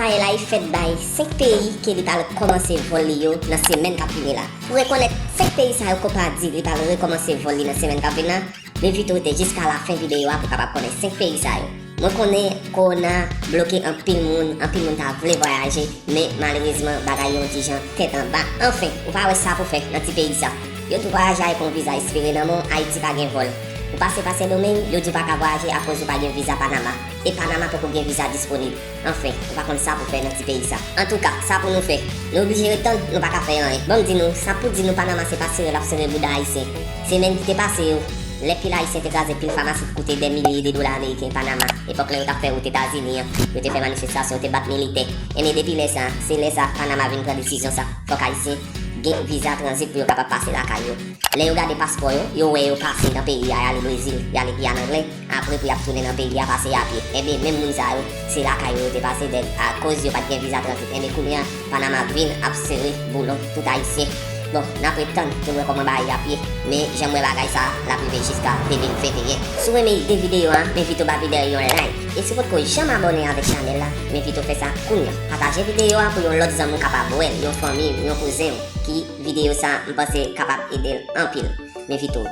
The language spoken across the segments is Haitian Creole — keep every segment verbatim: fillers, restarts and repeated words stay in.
L A fèt bay senk peyi ke li pral kòmanse vòl li yo nan semèn k ap vini la. Pou rekonèt senk peyi sa yo, Copa di li pral rekòmanse vòl li nan semèn k ap vini la. Men videyo te jiska lafen videyo a pou w kapab konnen senk peyi sa yo. Mwen konnen kowona bloke anpil moun, anpil moun ta vle vwayaje, men malerezman bagay yo yon ti jan tèt anba. Anfen, ou pa wè sa pou fè nan ti peyi sa. Yo di w vwayaje avèk yon viza espere nan men w, Ayiti pa gen vòl. Ou pase pa Sendomeng, yo di w pa ka vwayaje akoz ou pa gen viza Panama. E Panama poko gen viza disponib. Anfen, ou pa konn sa pou fè nan ti peyi sa. Antouka, sa pou nou fè. Nou oblije ret tann, nou pa ka fè anyen. Ban m di nou, sa pou di nou Panama se pa sere l ap sere bouda Ayisyen. Semèn ki te pase yo, lè pil Ayisyen te kraze pil famasi ki koute dè milye de dola ameriken Panama, epòk lè yo t ap fè wout Etazini an, yo te fè manifestasyon, yo te bat militè. Ebyen, depi lè sa, se lè sa Panama vin pran desizyon sa. Fòk Ayisyen gen viza tranzit pou yo kapab pase lakay yo. Lè yo gade paspò yo, yo wè yo pase nan peyi a, y ale Brezil, y ale Giyàn Anglè, apre pou y ap tounen nan peyi a pase a pye. Ebyen, menm moun sa yo, se lakay yo yo te pase dèt akoz yo pa t gen viza tranzit. Ebyen, kounye a, Panama vin ap sere boulon tout Ayisyen. Bon, n ap ret tann pou n wè kòman bagay ap ye. Men, jan m wè bagay sa, l ap rive jiska de mil venteyen. Si w renmen ide videyo a, m envite w ba videyo a yon like. E si w potko janm abòne avèk chanèl la, m envite w fè sa kounye a. Pataje videyo a pou yon lòt zanmi w kapab wè l, yon fanmi w, yon kouzen w, ki videyo sa, m panse kapab ede l anpil. M envite w.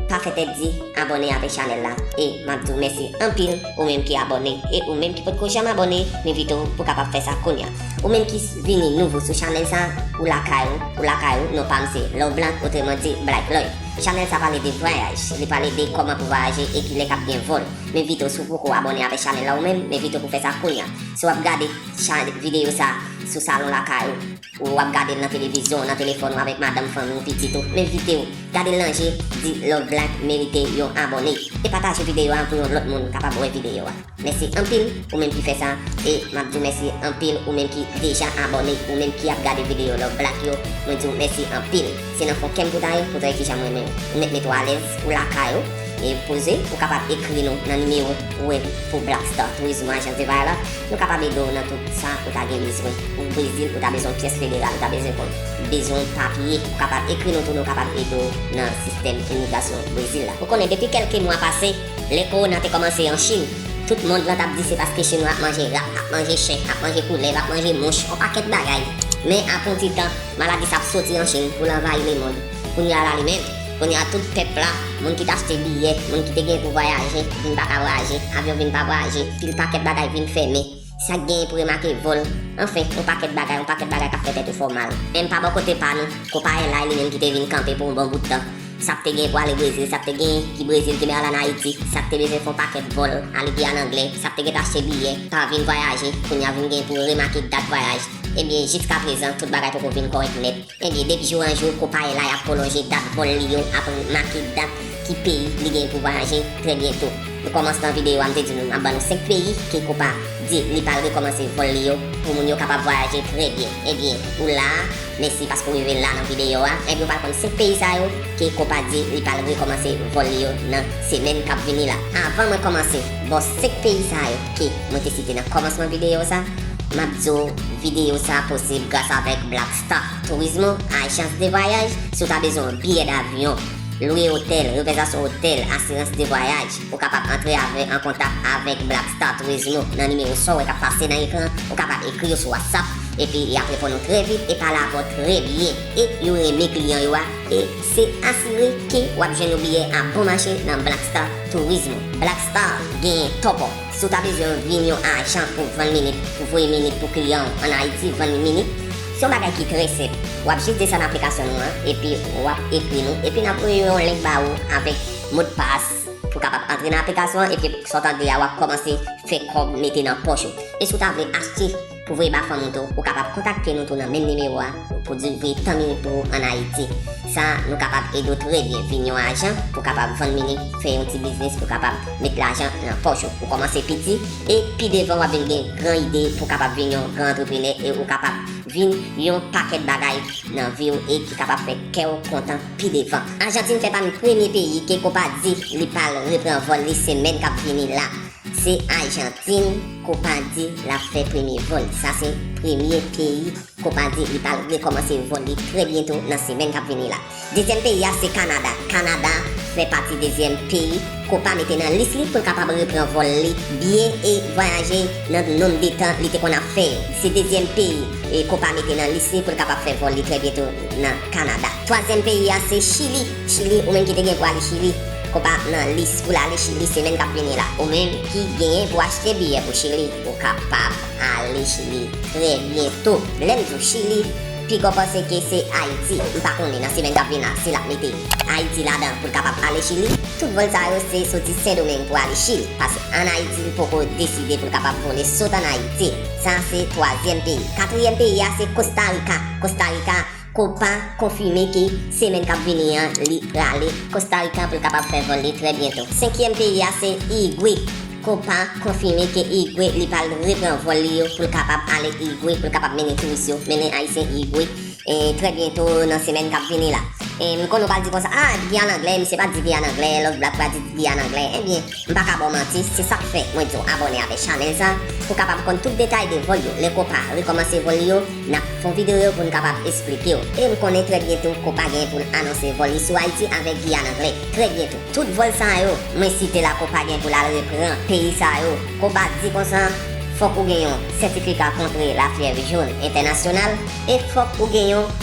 Pa fè tèt di, abòne avèk chanèl la. E m ap di w mèsi anpil, ou menm ki abòne. E ou menm ki potko janm abòne, m envite w pou kapab fè sa kounye a. Ou menm ki vini nouvo sou chanèl sa, ou lakay ou, ou lakay ou, non pa m se Love Black, otreman di Black Love. Chanèl sa pale de vwayaj, li pale de kòman pou vwayaje e kilè k ap gen vòl. M envite w, si w poko abòne avèk chanèl la ou menm, m envite w pou fè sa kounye a. Si w ap gade cha-, videyo sa sou salon lakay ou, ou w ap gade l nan televizyon, nan telefòn ou avèk madanm, fanmi w, pitit ou, m envite w. Gade l nan je, di Love Black merite yon abòne. E pataje videyo a pou yon lòt moun kapab wè videyo a. Mèsi anpil, ou menm ki fè sa. E m ap di w mèsi anpil, ou menm ki deja abòne, ou menm ki ap gade videyo Love Black yo. Mwen di w mèsi anpil. Se nan fon kè m pou ta ye, pou ta wè kijan m renmen w. Ou mèt mete w alèz, ou lakay ou. E poze, ou kapab ekri nou nan nimewo ou wè pou Black Star Tourism Agence de Voyage la. Nou kapab ede w nan tout sa ou ta gen bezwen. Ou Brezil, ou ta bezwen pyès federal, ou ta bezwen kont, bezwen papye, ou kapab ekri nou tou, nou kapab ede w nan sistèm imigrasyon Brezil la. Ou konnen, depi kèlke mwa pase, lè kowona te kòmanse an Chin, tout mond lan t ap di se paske Chinwa ap manje rat, ap manje chen, ap manje koulèv, ap manje mouch, yon pakèt bagay. Men apre yon ti tan, maladi sa ap soti an Chin pou l anvayi lemonn. Kounye a la li menm, kounye a tout pèp la, moun ki t achte biyè, moun ki te gen pou vwayaje, vin pa ka vwayaje, avyon vin pa vwayaje, pil pakèt bagay vin fèmen. Sa k genyen pou remake vòl, anfen, yon pakèt bagay, yon pakèt bagay k ap fè tèt ou fè w mal. Menm pa bò kote pa nou, Copa Airlines li menm ki te vin kanpe pou yon bon bout tan. Sa k te gen pou ale Brezil, sa k te gen ki Brezil te bay al ann Ayiti, sa k te bezwen fè yon pakèt vòl, ale Giyàn Anglè, sa k te gen pou achte biyè, pa vin vwayaje, kounye a vin gen pou remake dat vwayaj. Ebyen, jiskaprezan, tout bagay poko vin kòrèk nèt. Ebyen, depi jou an jou, Copa Airlines ap pwolonje dat vòl li yo, ap remake dat ki peyi li gen pou vwayaje trè byento. Nan kòmansman videyo a, m te di nou, m ap ban nou senk peyi ke Copa di li pral rekòmanse vòl li yo pou moun yo kapab vwayaje trè byen. Ebyen, ou la a, mèsi paske w rive la nan videyo a. Ebyen, ou pral konn senk peyi sa yo ke Copa di li pral rekòmanse vòl li yo nan semèn k ap vini la. Avan mwen kòmanse, bò senk peyi sa yo ke mwen te site nan kòmansman videyo sa, m ap di w, videyo sa posib gras avèk Black Star Turismo, ajans de vwayaj. Si w ta bezwen yon biyè davyon, lwe otèl, rezèvasyon otèl, asirans de vwayaj, ou kapab antre avè, an kontak avèk Black Star Turismo nan nimewo sa w wè k ap pase nan ekran. Ou kapab ekri yo sou WhatsApp, epi y ap reponn ou trè vit e pale avè w trè byen. E yo renmen kliyan yo a, e se asire ke w ap jwenn yon biyè a bon mache nan Black Star Turismo. Black Star genyen top up. Si w ta bezwen vin yon ajan pou vann minit, pou voye minit pou kliyan w ann Ayiti, vann minit, se yon bagay ki trè senp. W ap jis desann aplikasyon nou an, epi w ap ekri nou, epi n ap voye yon link ba ou avèk modpas pou w kapab antre nan aplikasyon an, epi sa w tande a, w ap kòmanse fè kòb mete nan pòch ou. E si w ta vle achte pou voye ba fanmi w tou, ou kapab kontakte nou tou nan menm nimewo a pou di voye tan minit pou ou ann Ayiti. Sa, nou kapab ede w trè byen vin yon ajan pou w kapab vann minit, fè yon ti biznis pou w kapab met lajan nan pòch ou. Ou kòmanse piti, e pi devan w ap vin gen gran ide pou w kapab vin yon gran antreprenè e ou kapab vin yon pakèt bagay nan vi w e ki kapab fè kè w kontan pi devan. Ajantin fè pami premye peyi ke Copa di li pral repran vòl li semèn k ap vini la. Se Ajantin, Copa di l ap fè premye vòl. Sa se premye peyi Copa di li pral rekòmanse vòl li trè byento nan semèn k ap vini la. Dezyèm peyi a se Kanada. Kanada fè pati dezyèm peyi Copa mete nan lis li pou l kapab repran vòl li byen e vwayaje nan nonb de tan li te konn ap fè yo. Se dezyèm peyi e Copa mete nan lis li pou l kapab fè vòl li trè byento nan Kanada. Twazyèm peyi a se Chili. Chili, ou menm ki te gen pou ale Chili, Copa nan lis pou l ale Chili semèn k ap vini la. Ou menm ki genyen pou achte biyè pou Chili, ou kapab ale Chili trè byento. Lè m di w Chili, piga w panse ke se Ayiti. M pa konnen nan semèn k ap vin la si l ap mete Ayiti ladan pou l kapab ale Chili. Tout vòl sa yo se soti Sendomeng pou ale Chili, paske ann Ayiti li poko deside pou l kapab vole sot ann Ayiti. Sa se twazyèm peyi. Katriyèm peyi a se Kostarika. Kostarika, Copa konfime ke semèn k ap vini an li prale Kostarika pou l kapab fè vòl li trè byento. Senkyèm peyi a se Igwe. Copa konfime ke Igwe li pral repran vòl li yo pou l kapab ale Igwe, pou l kapab mennen touris yo, mennen Ayisyen Igwe e trè byento nan semèn k ap vini la. E m konnen w pral di konsa, ah, Giyàn Anglè, misye pa t di Giyàn Anglè, Love Black pa t di Giyàn Anglè. Ebyen, m pa ka ba w manti, se sa k fè mwen di w abòne avèk chanèl sa pou w kapab konn tout detay de vòl yo. Lè Copa rekòmanse vòl li yo, n ap fè yon videyo pou n kapab esplike w. E m konnen trè byento Copa gen pou l anonse vòl li sou Ayiti avèk Giyàn Anglè. Trè byento. Tout vòl sa yo mwen site la Copa gen pou l al repran peyi sa yo. Copa di konsa, fòk ou gen yon sètifika contre la fièvre jaune entènasyonal e fòk ou gen yon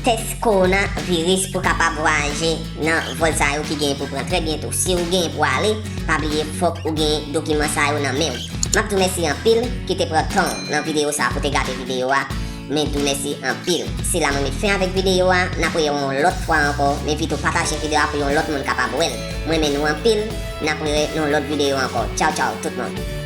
tès kowonaviris pou kapab vwayaje nan vòl sa yo ki gen pou pran trè byento. Si ou gen pou ale, pa bliye fòk ou gen dokiman sa yo nan men w. M ap di w mèsi anpil ki te pran tan w nan videyo sa pou te gade videyo a. Men di w mèsi anpil. Se la mwen met fen avèk videyo a. N ap wè yon lòt fwa ankò. Men pito pataje videyo a pou yon lòt moun kapab wè l. Mwen renmen nou anpil. N ap wè nan yon lòt videyo ankò. Tchaw, tchaw, tout moun.